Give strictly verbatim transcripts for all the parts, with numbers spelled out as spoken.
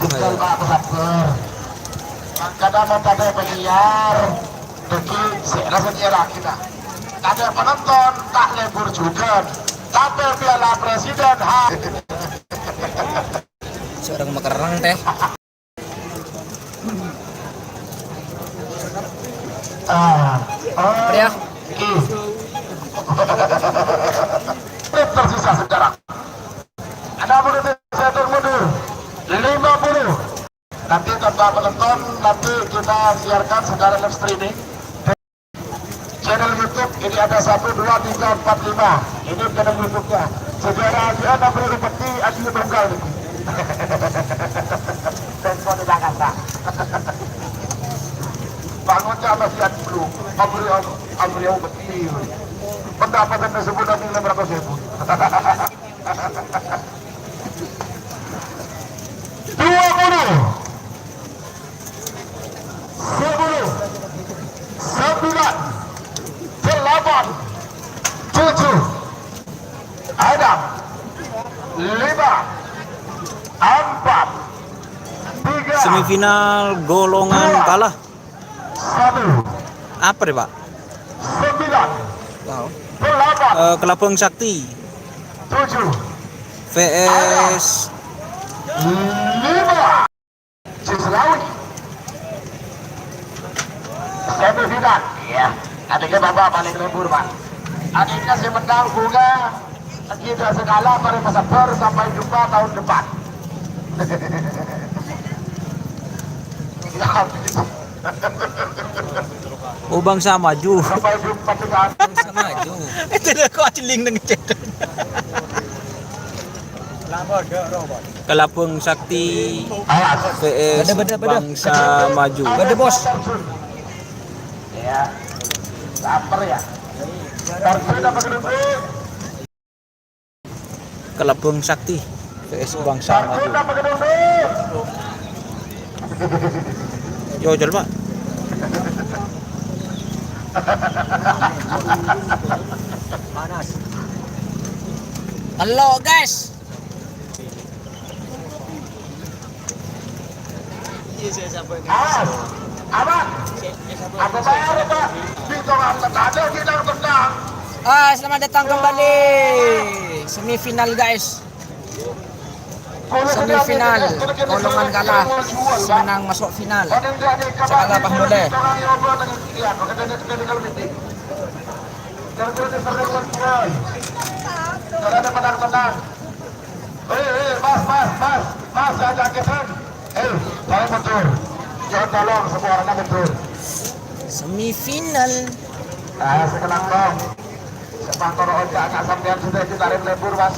Pak, sabbhâr. Mangkana mon tadâ' panyiar, dhâggi' sè rasa nyiarraghi, ta'. Tadâ' penonton, ta' lebur jhughân. Tapè Piala Presiden, ha. Seorang makerrang, teh. Ah, oh. Apa dia? Ini tersisa sekarang. Ada menit saya mundur. Lima puluh. Nanti tanpa penonton, nanti kita siarkan secara live streaming. Channel YouTube ini ada satu, dua, tiga, empat, lima. Ini channel YouTube-nya. Saudara Adrian Amri Upeti, Adi Tunggal ini. Dan semua di Jakarta. Bangun ya masih Adi dulu. Amri, Amri Upeti. Pendapatan tersebut nanti lima ratus ribu. Dua puluh. Sepuluh. Sembilan. Delapan. Tujuh. Enam. Lima. Empat. Tiga. Semifinal golongan kalah. Satu. Apa deh, Pak? Sembilan. Wow. Delapan. Eh, Kelabang Sakti. Tujuh. V S. Lima. Selawi. Semifinal. Iya. Adiknya Bapak balik lembur, Pak. Adiknya si menang bunga. Kita segala mari bersabar sampai jumpa tahun depan. Oh, Bangsa Maju. Sampai jumpa dengan Bangsa Maju. Itu lho, kok ajeling neng cedek. Kelabang Sakti V S Bangsa Maju. Beda, bos. Ya. Lapar ya. Kartu apa gedung? Kelabang Sakti V S Bangsa Maju. Yo, jol, Pak. Panas. Telok, guys. Awas, Abang. Apa bayar, Pak? Di tengah tetangga kita tendang. Ah, selamat datang kembali. Semifinal, guys. Semifinal. Golongan kalah. Sè menang masuk final. Sè kalah pas boleh. Kalau ada menang-menang. Eh, eh, Mas, Mas, Mas, Mas, jangan sakit. Eh, saya mundur. Jangan tolong semua orang mundur. Semifinal. Ah, sekarang dong. Sepantoro oja nggak sampean sudah kita rem lebur, Mas.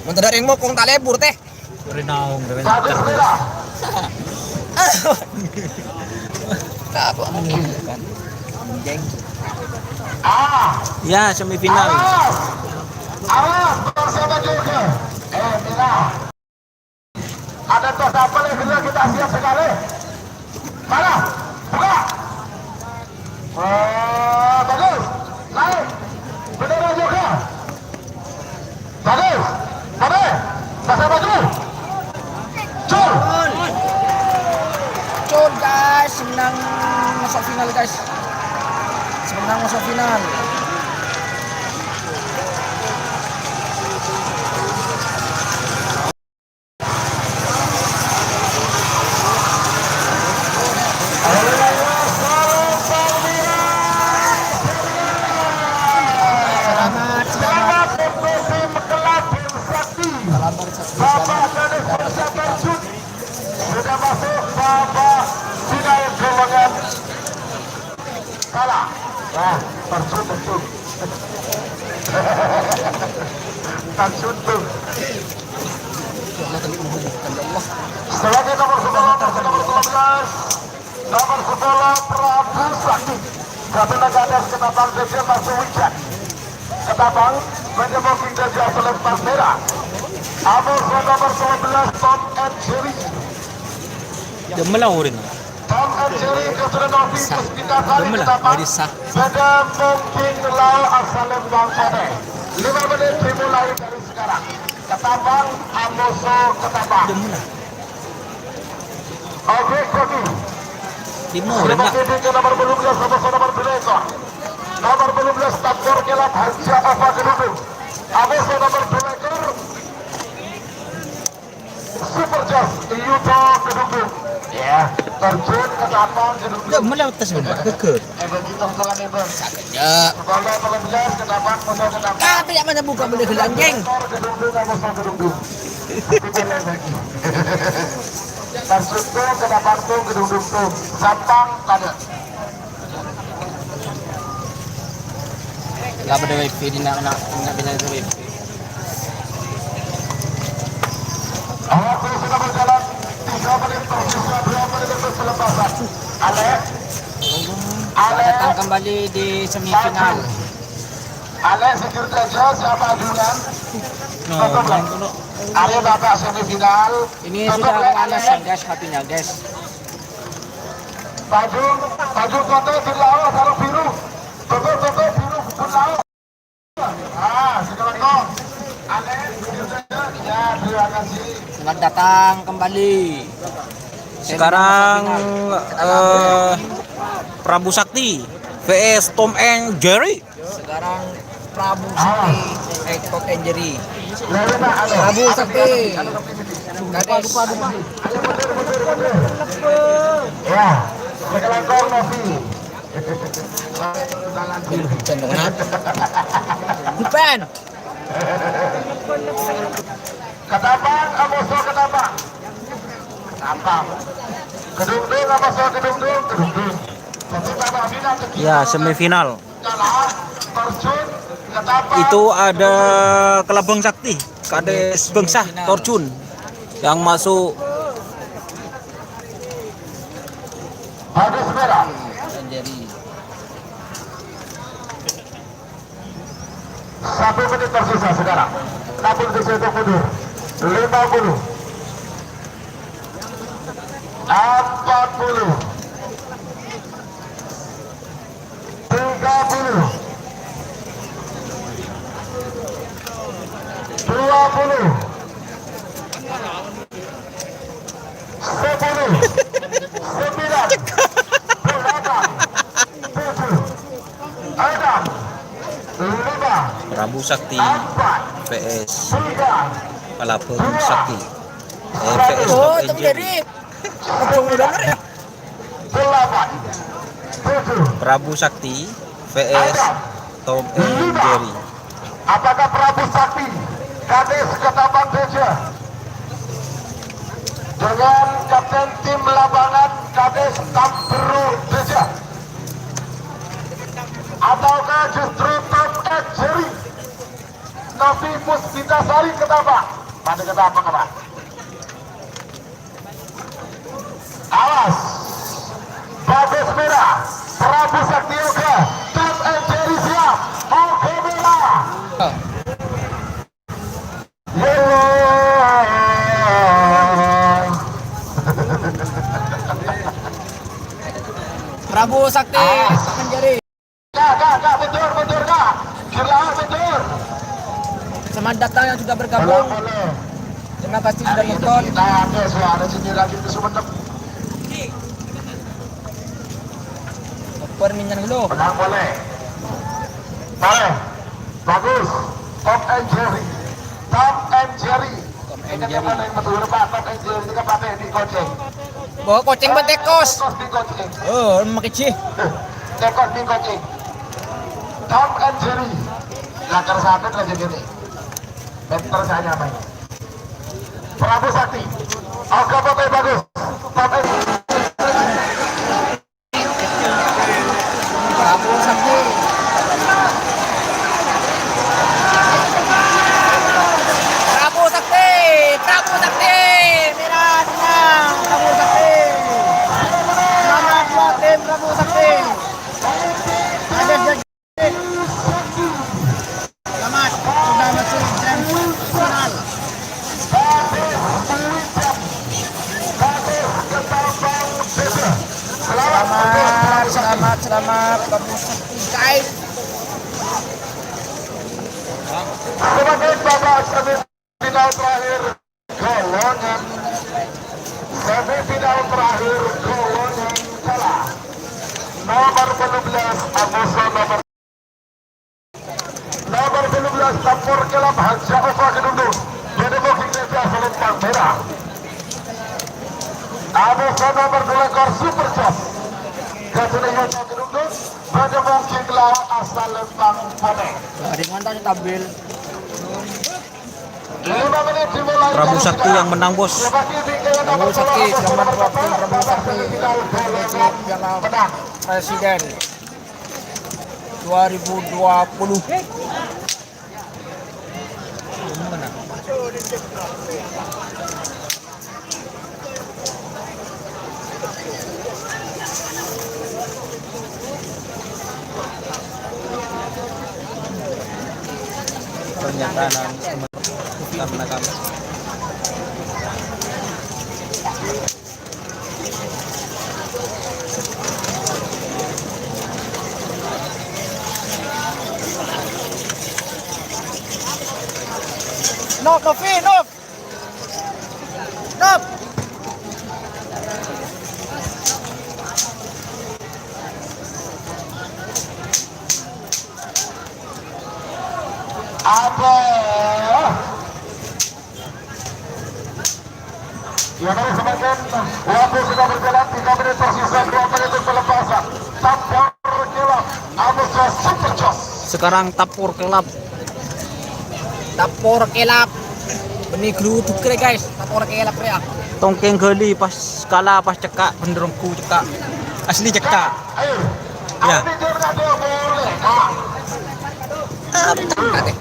Mun tadâ' rèng mokong ta' lebur, teh. Rinong, rinong. Bagus, Mira. Apa? Anjing. Ah. Ya, semifinal. Awas. Awas, bersama juga. Eh, Mira. Ada tos apa lagi? Kita siap sekali. Mana? Buka. Oh, bagus. Naik. Beneran juga. Bagus. Bagus. Masa maju. Cul. Cul, guys, menang masuk final, guys. Menang masuk final. Selamat, selamat. Bapak Ganesh Persada Sud sudah masuk babak final golongan Salah. Nah, tersuntuk. Tersuntuk. Selanjutnya nomor sepuluh, nomor sepuluh, nomor sepuluh, Prabu Sakti. Satu lagi ada Ketapang, Gajah Mas Wijan. Ketapang, Gajah Mas Wijan, Gajah Selempang Merah. Amos nomor sembilan belas, Tom and Jerry. Jam melaurin. Tom and Jerry kesudah nopi. Sah. Jam melaurin. Sah. Pada mungkin lau asal lembang pada. Lima menit dimulai dari sekarang. Ketapang, amoso Ketapang. Oke, Koki. Terima kasih ke nomor dua belas, amoso nomor dua ekor. Nomor dua belas, Tapor Kelap, Haja Ova Kedudung. Amoso nomor dua ekor. Super Jazz, Yuda Kedudung. Ya, terjun Ketapang Kedudung. Ya, mana atas, Bang? Geger. Sakit, ya. Tapi yang mana buka boleh gelanjeng? Sampang tadâ'. Nggak ada wifi di nak, nak, nggak bisa ada wifi. Waktu sudah berjalan tiga menit, tersisa dua menit untuk pelepasan. Ale, Ale, datang kembali di semifinal. Ale, security aja, siapa ajunan? No, tutup, no, no. Ale, babak semifinal. Ini tutup, sudah panas ya, guys, hatinya, guys. Baju, baju kotor di laut, sarung biru. Tutup, tutup, biru, pun laut. Ah, sekarang kok. Ale, security aja. Ya, terima kasih. Selamat datang kembali. Sekarang, eh, Prabu Sakti V S Tom and Jerry. Sekarang Prabu Sakti, eh, Tom and Jerry. Prabu Sakti. Kades. Ya, sekarang kau Novi. Bukan. Ketapang, amoso Ketapang. Ketapang. Kedungdung, amoso Kedungdung, Kedungdung. Jadi, babak final ketiga. Ya, semifinal. Kalah, terjun, Ketapang. Itu ada Kelabang Sakti, Kades Bangsa, terjun. Yang masuk. Bagus merah. Jadi. Satu menit tersisa sekarang. Namun di situ mundur. Lima puluh. Empat puluh. Tiga puluh. Dua puluh. Sepuluh. Sembilan. Delapan. Tujuh. Enam. Lima. Prabu Sakti V S Palabang Sakti. Eh, V S Tom and Jerry. Prabu Sakti V S Tom and Jerry. Apakah Prabu Sakti, Kades Ketapang Teja, dengan kapten tim lapangan Kades Tambero Teja, ataukah justru Tom and Jerry, Novi Puspitasari Ketapang? Pada Ketapang apa? Awas. Bagus merah. Prabu Sakti Yoga. Tom and Jerry siap. Oke merah. Yellow. Prabu Sakti, Tom and Jerry. Kak, kak, kak, mundur, mundur, kak. Kira mundur. Selamat datang yang sudah bergabung. Boleh, boleh. Terima kasih sudah nonton. Kita ada suara sini lagi ke Sumenep. Oper minyan dulu. Menang boleh. Boleh. Bagus. Tom and Jerry. Tom and Jerry. Tom and Jerry. Ini kan Tom and Jerry, ini kan pakai di goceng. Bawa goceng, Bang, tekos. Tekos di goceng. Oh, make ji. Tekos di goceng. Tom and Jerry. Lakar sakit aja gini. Pinter saya main. Prabu Sakti. Oke, Bapak, bagus. Tom and Prabu Sakti. Prabu Sakti, Prabu Sakti. Merah, tenang, Prabu Sakti. Selamat buat tim Prabu Sakti. Ada jadi. Selamat, sudah masuk grand final. Selamat, selamat, selamat, Prabu Sakti, guys. Sebagai babak semifinal. Semifinal terakhir, golongan. Semifinal terakhir, golongan kalah. Nomor dua belas, Amuso nomor, nomor dua belas, Tampor Kelab, Haja Opa Kedungdung. Bâdâ Bokeng Gajah Selempang Merah. Amuso nomor dua ekor, Super Jos. Gajana Yuto Kedungdung. Bâdâ Bokeng Kelab, Selempang Putih. Dari mana tadi tampil? Prabu Sakti yang menang, Bos. Prabu Sakti, selamat buat tim Prabu Sakti. Piala Presiden dua ribu dua puluh. Pernyataan karena kami. Nok, Novi, Nok. Stop. Apa? Ya, mari semakin waktu sudah berjalan, tiga menit tersisa, dua menit untuk pelepasan. Tampar Kelab, Amuso Super Jos. Sekarang Tampor Kelab. Tampor Kelab. Bânnè geruduk rè, guys. Tampor Kelab rè, ya. Tongkèng ghâli pas kala, pas cekka', bhender ongghu cekka'. Asli cekka'. Ayo. Ya. Ayo, cekka' deh.